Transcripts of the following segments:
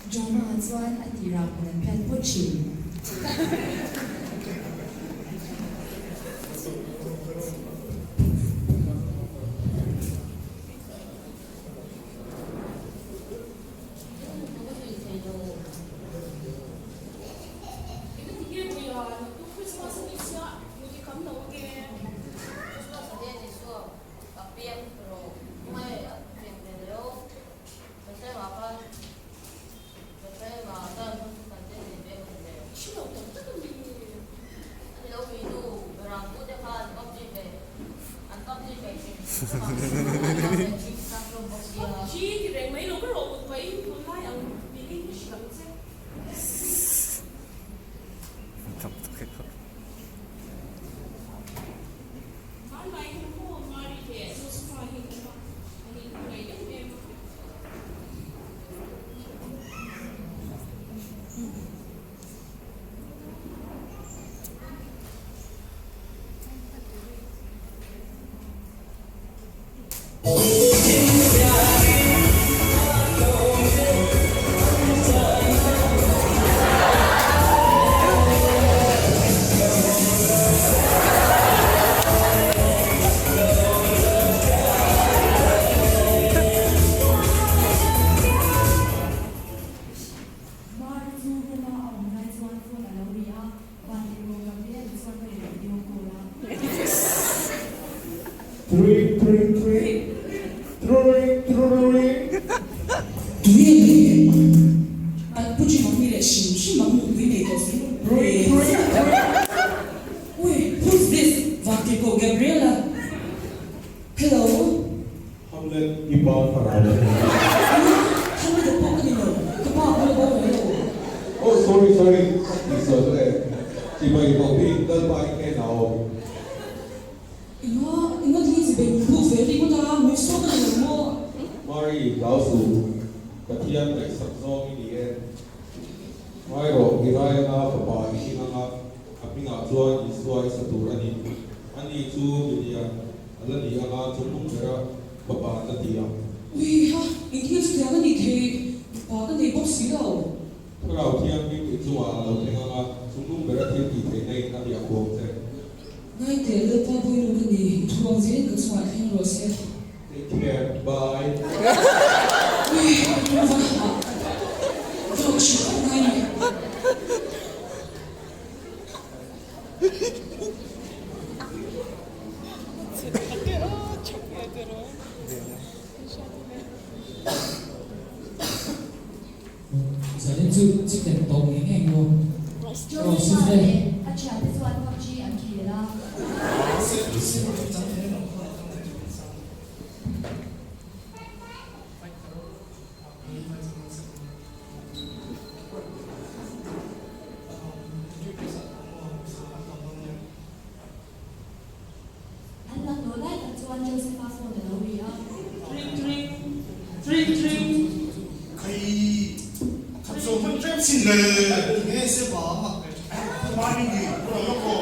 Drama ah chuan a tirah hmun an phiat phawt thin. Mari chu room-a a awm lai chuan phone a lo ri a, Vantirhkoh Gabriel chuan ka rawn video call a. Three three three three three. Tui a ni e. An pu chi mak ni leh hrim hrim mak nupui nei tawh si. Three three three. Ui, who's this? Vantirhkoh Gabriel-a. Hello. Hamlet i pa farau a ni. Nia, Hamlet a pawh ka ni lo, ka pa pawh bo mai lo. Oh sorry sorry, tih sawi chu e, chibai pawh hi Lalpa i hnenah a awm. Enga, enga tinge chibai min buk ve ringawt a, nui sawk a ni lo maw? Mari, hlau suh, Pathian ngaihsak zawng i ni e. Ngai rawh, i rai anga fapa i hring anga a hmingah chuan Isua i sa tur a ni. Ani chu milian a la ni anga chungnung bera fapa an la ti ang. Ui ha, engtin chutiang a nih theih? Mipa ka nei bawk si lo. Thlarau Thianghlim i chungah a lo thleng anga chungnung bera thil tih theihna in a biak huam che. Ngaite, Lalpa Bawinu ka ni, i thu ang zelin ka chungah thleng rawh se. Take care, bye. Ui, ka tum va hah. Ka hrilh khawp ngai ni. Zanin chu chicken tawp ngei ngei maw? Josefa leh a thiante chuan PUBG an khel a. An lang lo lai tak chuan Joseph-a phone a lo ri a. Tring tring, tring tring. Khai khat zo hman tlem sin le. Nge se ba mak le. Mani ni lo lawk aw.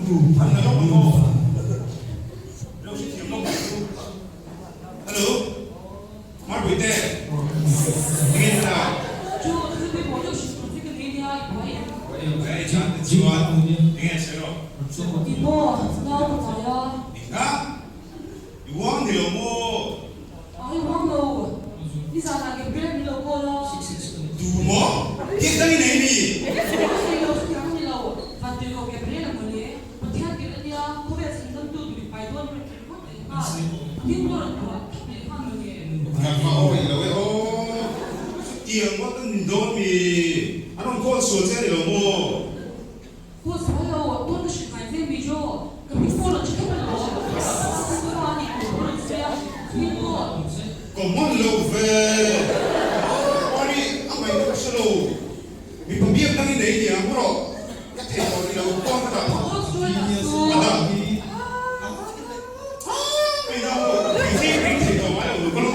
Nu An la lawk ang aw. Lo hrethiam lawk mai chu. Hello. Marpuite, enge hna? Chu thil pawimawh deuh hrilh tur che ka nei nia, i buai em? Buai e, chhan te chuan enge a sawi rawh? I maw, nau ka tlai a. Enga? I uang ni lo maw? A i uang lo, nizanah Gabriel min lo call a. Tu maw? Tih dang i nei mi? Ka nei lo, chutiang a ni lo, Vantirhkoh Gabriel a mawle, Pathian tirh a nia, khawvel chhan dam tu tur i pai dawn emaw ti. Nangmah aw i lo e aw. Chutiang ngawt a ni dawn mi? An rawn call sual che a ni lo maw? Call sual lo, tun ka hrilh ngai che mi Jo, ka hming pawh rawn hre lo. Ka ni tur pawh rawn sawi a, hming pawh. Ka hman lo ve. Mari, a ngaihna ka hre lo. Mipa biak dang i nei nia maw rawh ka thei tawh ni lo pawn ka dah phawt ka dah mai na maw kei hi ring thei tawh ngai lo ka lo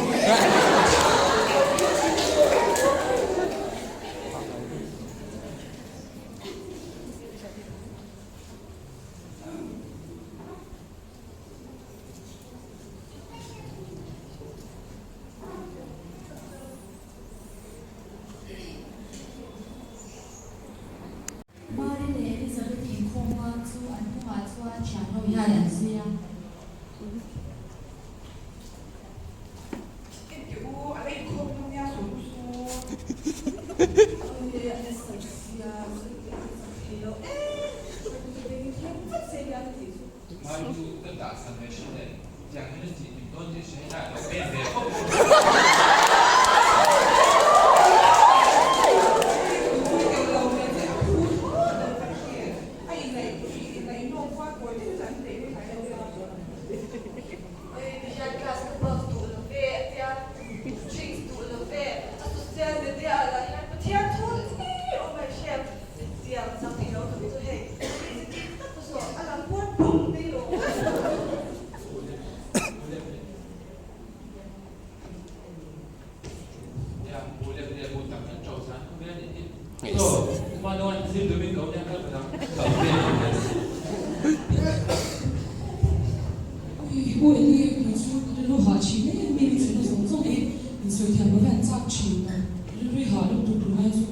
Hetiang hian a tih hlim dawn tih hre hian a lo pem ve khawp bawk. U Eli, kei chu ka rilru hah thin em em i chhun zawng zawng hi insawi thiam lo hian chak thin a, rilru i hah lutuk tunlai chu.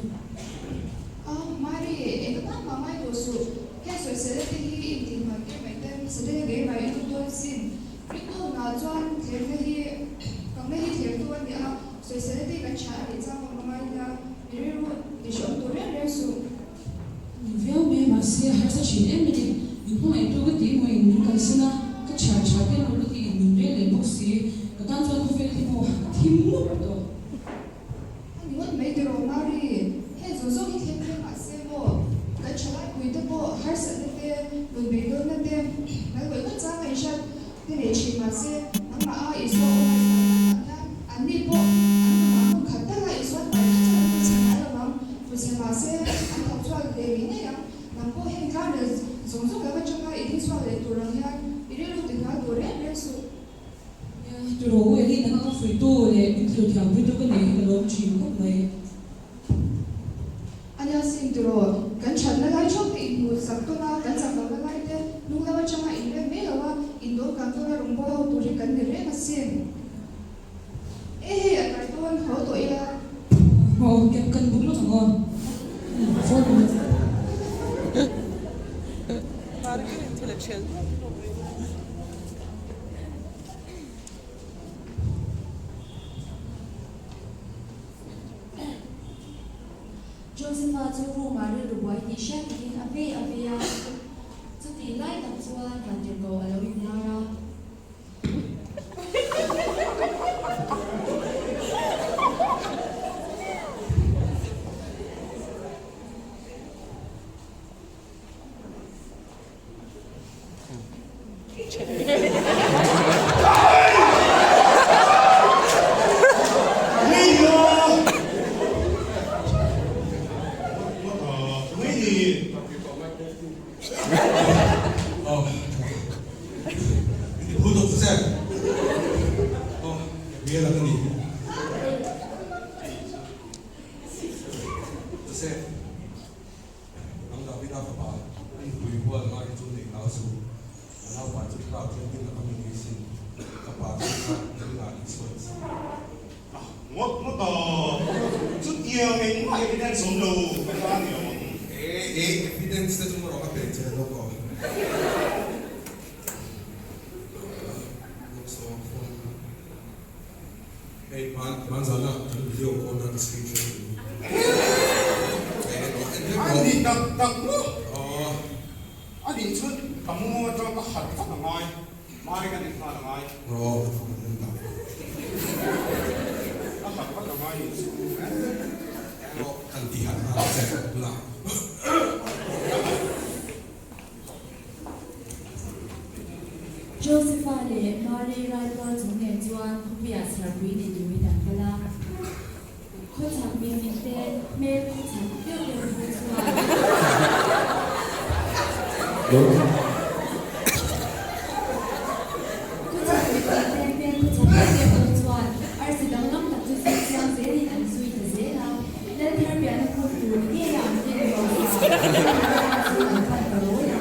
A, Mari, eng atan mah ngai tawh suh. Heng sawisela te hi intihhmuh tir mai te, hmasa deuh ngei mai a ni dawn sin. Rinkhawmah chuan thlemna hi kangna hi thlemtu a ni a, sawisela te kan hria a nih chang awm a ngai nia, mi rilru tihhrehawm tur reng reng suh. Ni viau mai mahse a harsa thin em a ni. Min hmangaihtu ka tih emaw in min kalsan a, ka thian tha te emaw ka tih in min rel leh bawk si. Ka tan chuan khawvel hi maw a thim mup tawh. A ni ngawt mai tiraw Mari, heng zawng zawng hi thleng thleng mah se maw, kan thalai pui te pawh harsatna te, rawn beidawnna te, nal ngawih ngawt changa inhriat te nei thin mah se, nangmah a Isua awm a inhmuh tak tak hian anni pawh an nunah hmun khat tala Isua hnuai tlat chuan an tlu chhe ngai lo ang, tlu chhe mah se an thawk chhuak leh ngei ngei ang, nang pawh heng tlangrel zawng zawng laka tanga i ding chhuak leh tur ang hian i rilru ti hnual tur reng reng suh. Nia, tiraw u Eli nang anga fuitu leh min thil thiampuitu ka nei hi ka lawm thin khawp mai. A nia sin tiraw, kan thatna lai theuh te inhmuh sak tawn a, kan chak lohna lai te hnung lam atanga inrem mai lo a, indawm kan tawn a rawngbâwl ho tur hi kan ni reng asin. E hei a tlai dawn, haw tawh ila. Aw, kan buk lawk ang aw. Phone in. Josepha chu room-ah rilru buai tih hriat takin a vei a vei a, chutih lai tak chuan vantirhkoh a lo inlar a. Nang Davida fapa, i nupui hual ngai chu nei hlau suh. A naupai chu thlarau thianghlim laka mi ni sin, ka pa chu kha hmingah Isua ni si. A ngawt ngawt a, chutiang engmah evidence awm lo ka ta ni lo ang. E, e, evidence te chu maw rawh ka pe che lawk aw. Lawk saw phone kha. Hei hmanzana kan video call na ka screen share duh hi. Hei en rawh en vek rawh. A ni tak tak maw? Aw. A nih chuan ka mumawng atanga ka harh vak a ngai. Mari ka nih nghal a ngai. Rawh ka phone an dah. Ka harh vak a ngai nih chu. Rawh kan ti harh nghal che tunah. Josepha leh Mary raipuar chung nen chuan khawpuiah chhiarpui nei turin an kal a. Khawchhak mifingte hmel khawchhak deuh deuh ho chuan Khawchhak mifingte hmel khawchhak deuh deuh ho chuan arsi danglam tak chu zui chiang zelin an zui ta zel a. Lal thar piahna hmun tur ni ngei a an rin ruang kha Lalpa chu an pan ta rawi a.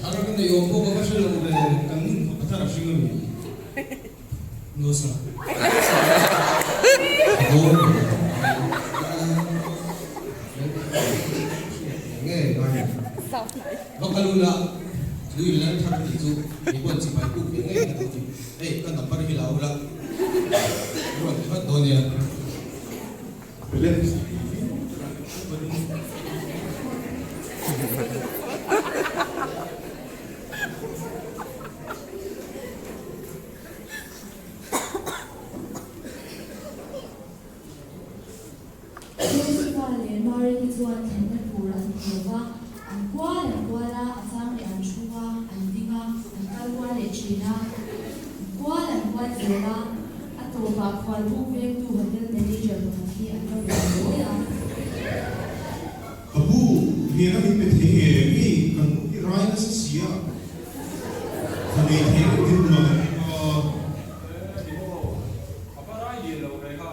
Thar ka nei awm pawh ka va hre lo ve, kan nun kha pathar a hring a mi? No sir. A bawr ve. Va kal ula, lui lal thar tih chu kei pawh chibai kuk ve ngei ka duh a ni. Hei, ka number hi la ula, i rawn ti vat dawn nia. Balance tih hi chuanin. Josepha leh Mary te chuan thlenna tur an hmu lo va, an kual an kual a, a chang leh an thu a, an ding a, an kal kual leh thin a, an kual an kual zel a, a tawpah khualbuk vengtu hotel manager pakhat hi an va rawn lawi a. Ka pu, hniana min pe thei nge ngei kan nu hi rai nasa si a, ka nei thei reng thil hmuh a kan ring a. E ni maw, a va rai lian lo ve kha,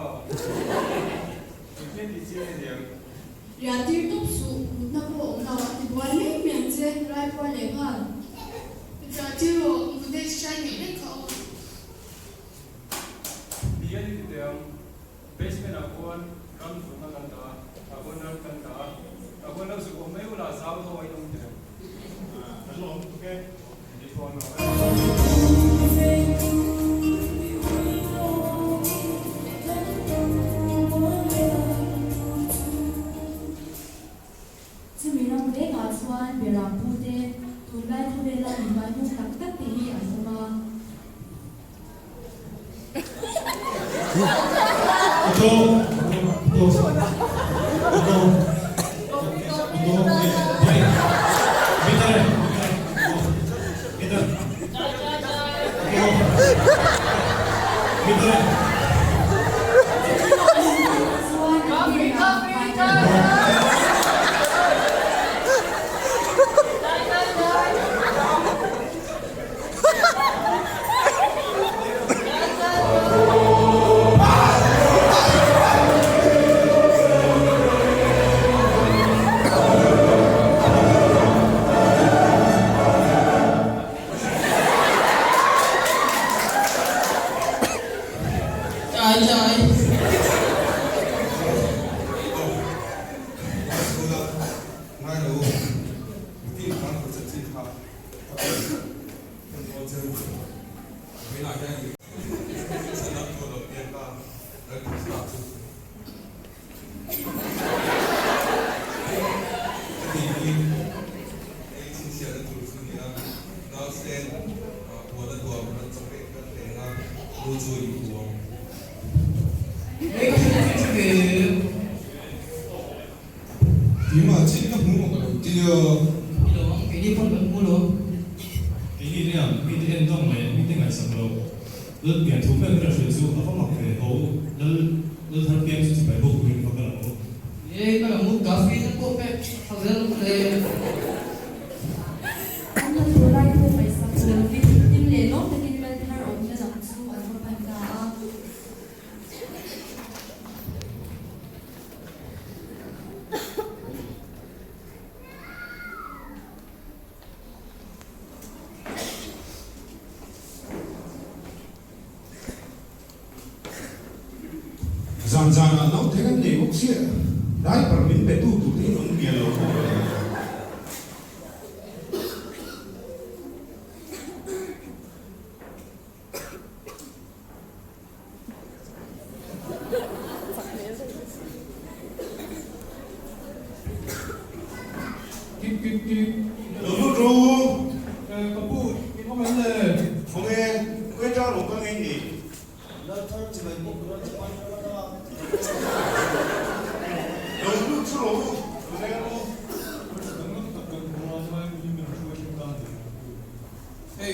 engtin ti chiang e niang. Riah tir tawp suh, mutna pawh awm lo, a ti buai mai mai ang che, rai puar leh nghal. Riah tir rawh, mutna hrai neih vek kha aw. Ni a ni ti teh ang. Basement ah khuan ram zukna kan dah a, tah khuan ram kan dah a, tah khuan lo zuk awm mai ula zau ho a inawm thei ang. Kan lawm lutuk e. Ni pawh an lawm e. Chumi ram vekah chuan Beram pute tunlai khawvela mihnuai hnung tak tak te hi an awm a. Chai chai. Ngai lo, mitin kan khaw chanchin kha ka pe kan dawn che u. Vawiinah hian i sanam tur lo pian ta Lal Krista chu. Heti hi hei chhinchhiahna tur chu ni a, nausen puan a duam an chawpek kan leng a, nu chu in hmu ang. Hei ka hriat chu ve. Keimah chin ka hmu maw ka lo ti a. Ni lo ang, keini pawn kan hmu lo. Keini nia, mite en dawng leh mite ngaihsak lo. Lal pian thu ber ber a hrilh chu a va mak ve ho, Lal Lal thar piang chu chibai bawk turin va kal ang u. Ni ka lo mu coffee na pawh pek tha zel hle. An la tur lai pawh ngaihsak tur lovin hlim leh lawm takin Lal thar awmna lam chu an va pan ta a. Zan zanah naute kan nei bawk sia, diaper min pe tu tur te in awm mial lo bawk le. Kik kik kik. Lo lut rawh u. Ka pu, in awm em le? Awm e, Quetta rawh ka ngei ni. Lal thar chibai bawk tura chibai ka la ta. Lo lut chu rawh u, lo leng rawh u. Danglam tak kan hmu a, chuan mi min hruai thin ta a ni. Hei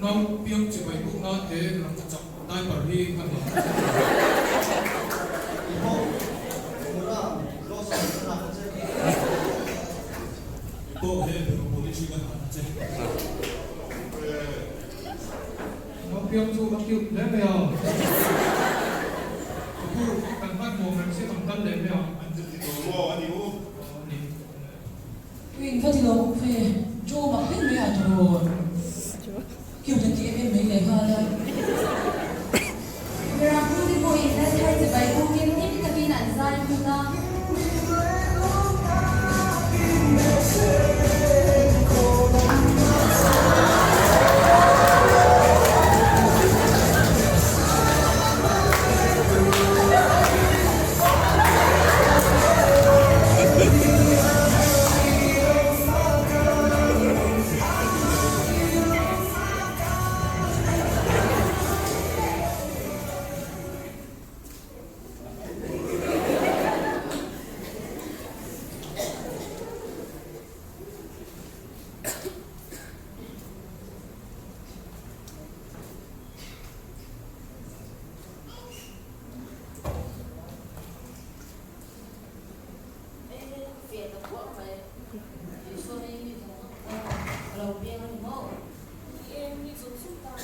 nau piang chibai buk nan he rangka chak diaper hi ka hna a che. Ipawh Mura Lawson ka hna a che. Ipawh he Bero Polish hi ka hna a che. Nau piang chu a cute hle mai a. Ka pu kan hmanhmawh reng se kan kal leh mai a. An chu ti tawh maw a ni u? Aw ni. Queen va ti lo bawk ve, Joe mak hle mai a tawh. Cute an ti em em mai leh nghal a. Mirang hnute pawhin lal thar chibai bawkin hlim takin an zai hmun a. Isua hi mi zawng zawng tan a lo piang a ni maw? Ni e, mi zawng zawng tan.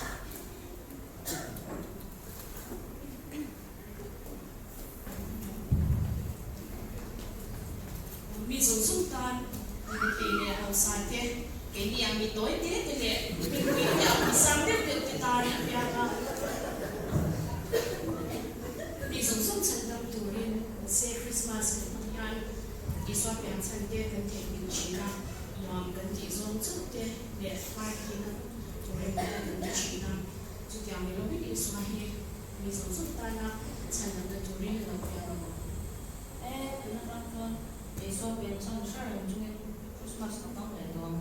Mi zawng zawng tan mipui leh hausa te, keini ang mi tawi te te leh mipui te ang mi sang deuh deuh te tan a piang a. Mi zawng zawng chhan dam turin se Krismas kan hmang hian Isua piang chhan te kan theihnghilh thin a, nuam kan tih zawng chauh te leh party na tur emaw te kan ti thin a. Chutiang ni lovin Isua hi mi zawng zawng tana chhan damna turin a lo piang a maw? E, tun atang chuan Isua pian chhan hre reng chungin Christmas ka hmang leh dawn.